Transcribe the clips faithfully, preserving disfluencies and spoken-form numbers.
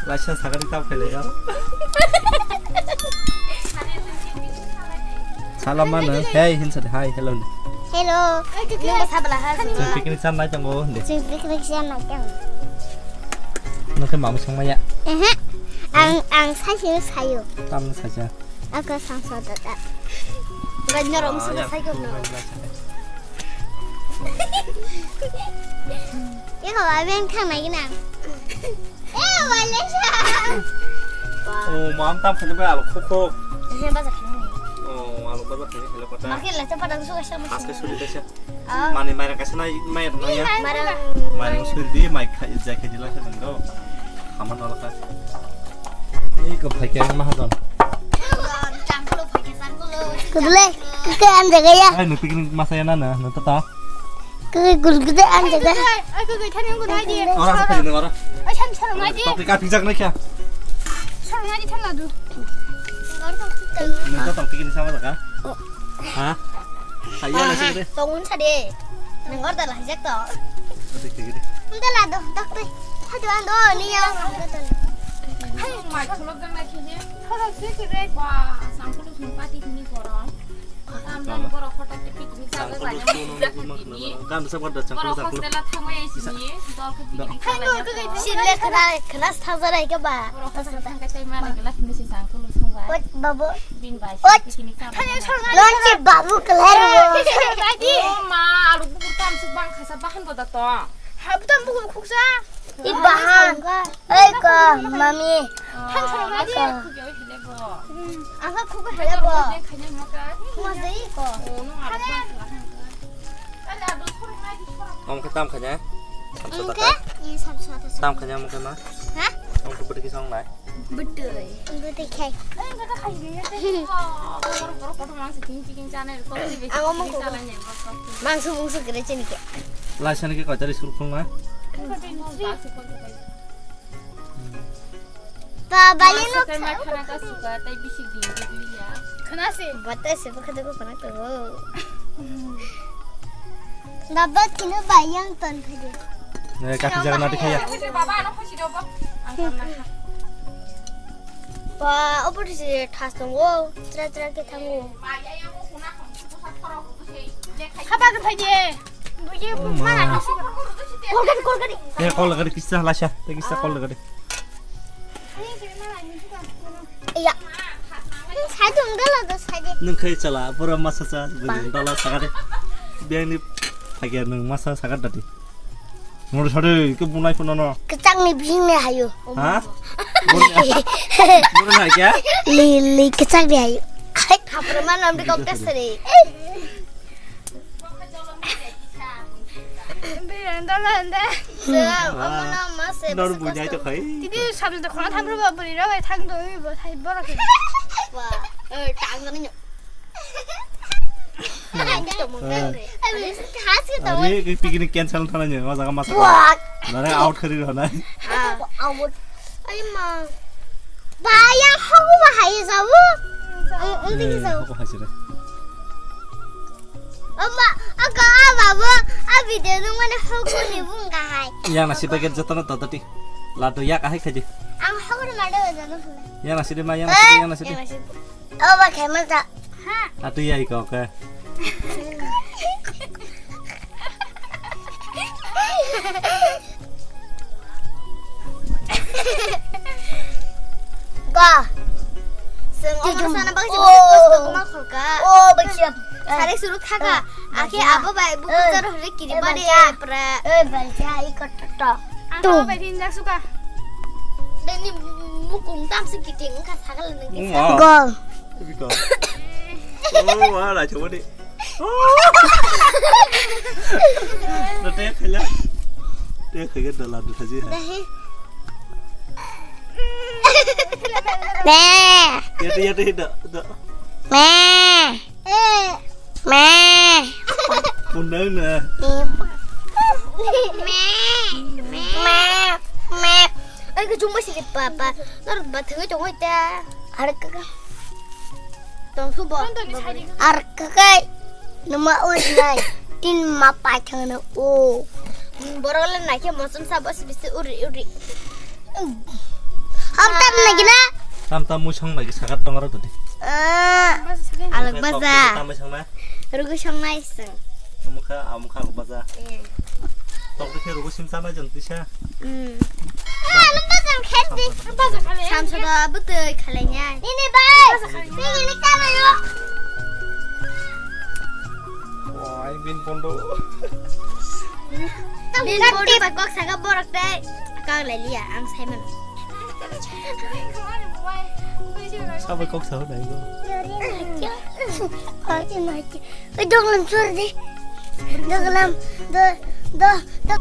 Laisa sakani tap khailai ya. Salam mano. Hey, hinsa de. Hi, hello. Hello. Nungbo sabala ha. Chwng picnic chan nai tongo de. Chwng picnic chan nai tongo. Nokhe mamu songmaya. Ehe. Ang, ang saisi sayo. Tamno saisa. Ako sangsa dada. Gajna rom suka saiko no. Iko abeng thang nai na. Eh, wale sa. Oh, mam tam khani ba alo khokho. He ba sa khani. Oh, alo ba khani khale kota. Market la cha padang suka sama. Aske suri desa. Ah. Mani mairang kaisa nai mairang nai ya. Mairang. Mairang suri di mai khai jai khai di la khe nang do. Haman wala ka. Ei ko phai khe ang mahajon. Kudle, kike an jaga ya. Ai no picnic masa ya na na no tata. Kike gulgude an jaga. Ai ko thani ko nai di. Ora sa picnic ora. Ai thani sa nai di. Tapi ka pijak nai kya? Sa nai di thana du. No tata picnic sama ka? Ha? Saya nasi de. Tongun sa de. Nang order la hijak to. Ate kiri. Unta la do, dok pe. Hadu an do, ni ya. Hai, mai khulok dang na khije. Khulok se se re. Ba, sangkulu sung pati ni goro. Tam dan goro khotak te pik ni sa ga ba. Sangkulu sung no ni mak na. Gam sa pada sangkulu sangkulu. Goro hostel la thangwe sini, dol khe pik ni sa la. Sile khna khna sa ja rai ke ba. Goro hostel thang ka tai ma la gela khini si sangkulu sung ba. Oi, babu. Bin bai. Oi. Pik ni sa. Thani song. Lonchi babu kelar. Oh ma, alu bukur tam se bang khasa bahan boda to. Hab tam bukur khuksa. I bahan. Oi ko, mami. Than song ma di. Ko. Asa khuk hele bo. Khuma dei ko. Om khe tam khanya. Samsata. Engke? Ni samsata. Tam khanya om khe ma. Ha? Om khe bwtwi kisa wngnai. Bwtwi. Bwtwi khai. Ang omo ko. Mangso mungso gre chini ke. Laisani ke koitar school khulna? Ba, bali nok. Kai ma khana ka suka, tai bisi din de liya. Khana se. Bata se, baka de ko khana to. Dapat kino bayang ton khade. Ne, kati jaga nadi khaya. Baba, ano khusi do bo. Ang kam na kha. Ba, opor se thas tongo, tra tra ke thango. Haba ke phai de. Buji mana. Kol gari, kol gari. Te kol gari kisa lasha, te kisa kol gari. Iya. Sai dong dala do sai de. Nwng khai chala, pura masa cha, bujing dala sakade. Biang ni phage nwng masa sakade dati. Moro sade, ke bunai phone no. Kechang ni bing ni hayo. Ha? Moro na kya? Li, li, kechang ni hayo. Khapra manam de kok kasari. Nor bunyai to khai. Tidi sabni to khona thangro ba buri ro thang do bo thai boro khe. Wa, eh, tang ni. Are, ke picnic cancel thana ni, ma jaga masa. Nare out khari ro na. Out. Ai ma. Ba ya hogu ba hai jabu. Ang, ang tini jabu. Hogu hai sire. Amma, aga, a babu, a video nung mane hogu ni bung ka hai. Yang nasi paket jatana tata ti. Ladu yak ahai khaji. Ang hogu ni made jana. Yang nasi de ma, yang nasi de, yang nasi de. Oh, ba khe mata. Atu yai ko ke. Ga. Seng omo sana bagi. Oh, ma khol ka. Oh, bagi. Sare suru kha ka. Akhe abo bai bu jar hore kiri bari pra. Eh, bagi, iko to. Ang tu. Bai din jak suka. Deni mukung tam se kiting ka sagal nang. Go. Bika. Oh, wah, lah, coba deh. Oh. Lo teh kaya. Teh kaya dalam tu saja. Dahi. Meh. Ya, ya, ya, ya. Meh. Eh. Meh. Punang na. Meh. Meh. Meh. Ai, kejung masih di papa. Nor batang itu ngoi ta. Ada kagak. Tong su bo. Ar kakai. Nama oi lai. Tin ma pa chang na o. Borok le naikhe mosom sabo sibisi uri uri. Hop tam nagi na? Tam tam mui song nagi sakat tong aro tadi. Ah, alak baja. Tam song na? Rugu song nai song. Mukha, ah, mukha alak baja. Eh. Tok dikhe rugu sim sama jong tisa. Hmm. Alak baja khe di. Samsa da butoi khalai nya. Ini bai. Ini ini kama yo. Wah, ini bin pondo. Bin bodo bai kok saka borok tei kang lai liya ang sai mano. Sabai kok sao dai go. Oi doglam sur de. Doglam do do do.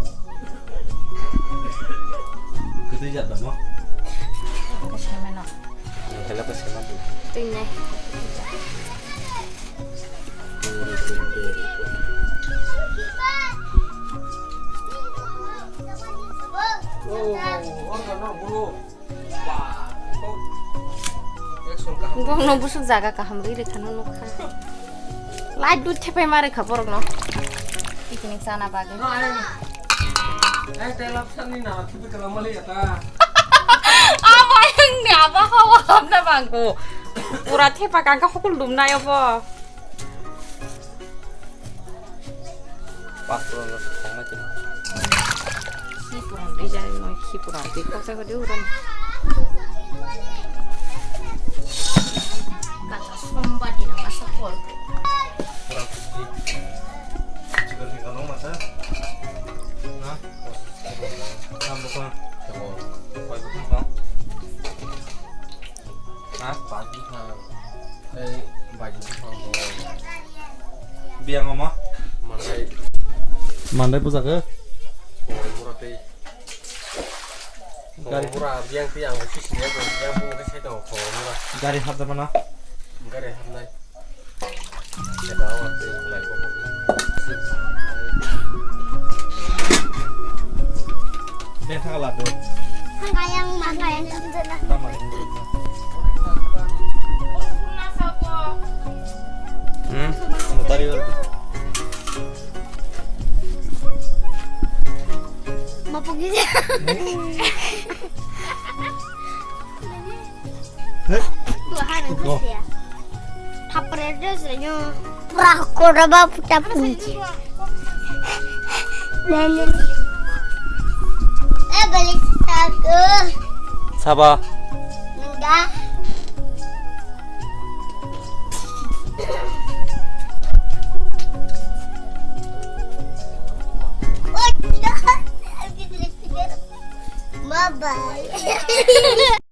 Kete jat damo. Kok sai mano. Hela pa sai mano. Tui nai. Bongno busuk jaga kaham rwi rwkha nw nukha. Light dut thepai ma rwkha borokno. Picnic chana bagwi. Abo ayang ni abo hawa hamna bangko. Pura thepa kangka hokol dumnai obo. Pas pura no thangma kini. Khi pura design no khi pura de kok sa de uran. Kaka somba di na masa kol. Pura kusti. Chicken tikka no masa. Na? Nam buka. Koi buka. Ha? Bagi ha. Ei, bagi buka. Biang ama? Mandai. Mandai puja ke? Murati. Gari. Mura biang ti ang kisi ni biang pun ke sai to mura. Gari hap mana? Gari hap nai. Bethak ladu. Kayang mana yang sebenarnya? Tama. Hmm, mau tadi. Mau pergi. Hei. Dua hari. Go. Terus ya. Thapre terus ya nyo. Pura kora ba puta punci. Nene. Eh, balik satu. Saba. Enggak. Oh, enggak. Bye bye.